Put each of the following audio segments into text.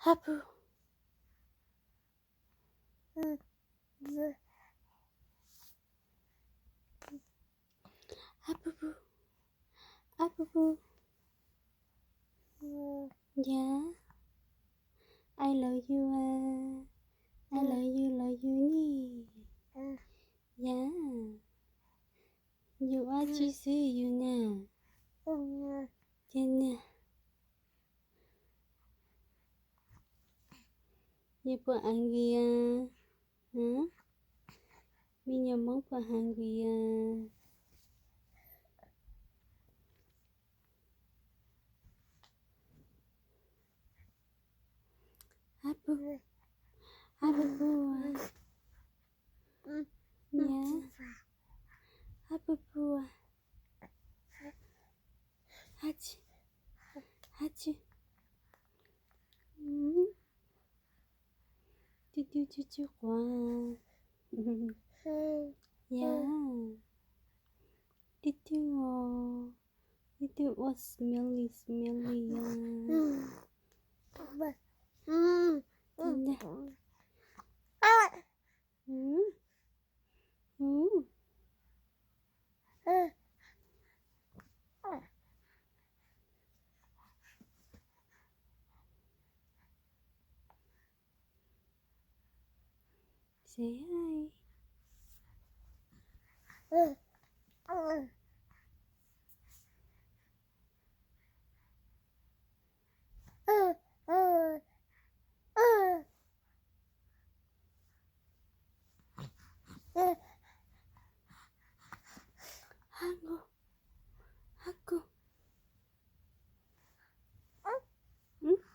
Hab pug. Hab pug pug. Hab pug pug. Yog. I love you a. I love you, love you ni. Yog. Yus ab tsi xwb yus na. Ces niag, yus puas hungry a? Me nyuam Hmoob puas hungry a? Hab pug, hab pug pug. Yog, hab pug pug. Hab tsi, hab tsi. Twb twb tsw tsw quav. Yog, twb twb os. Twb twb ua smelly smelly yog. Say hi. Hab nku, hab nku. Nku.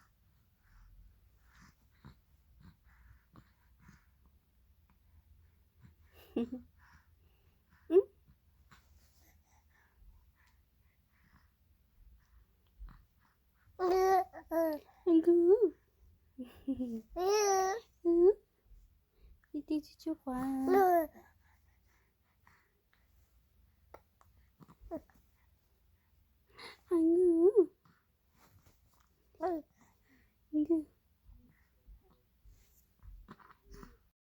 Twb twb tsw tsw quav.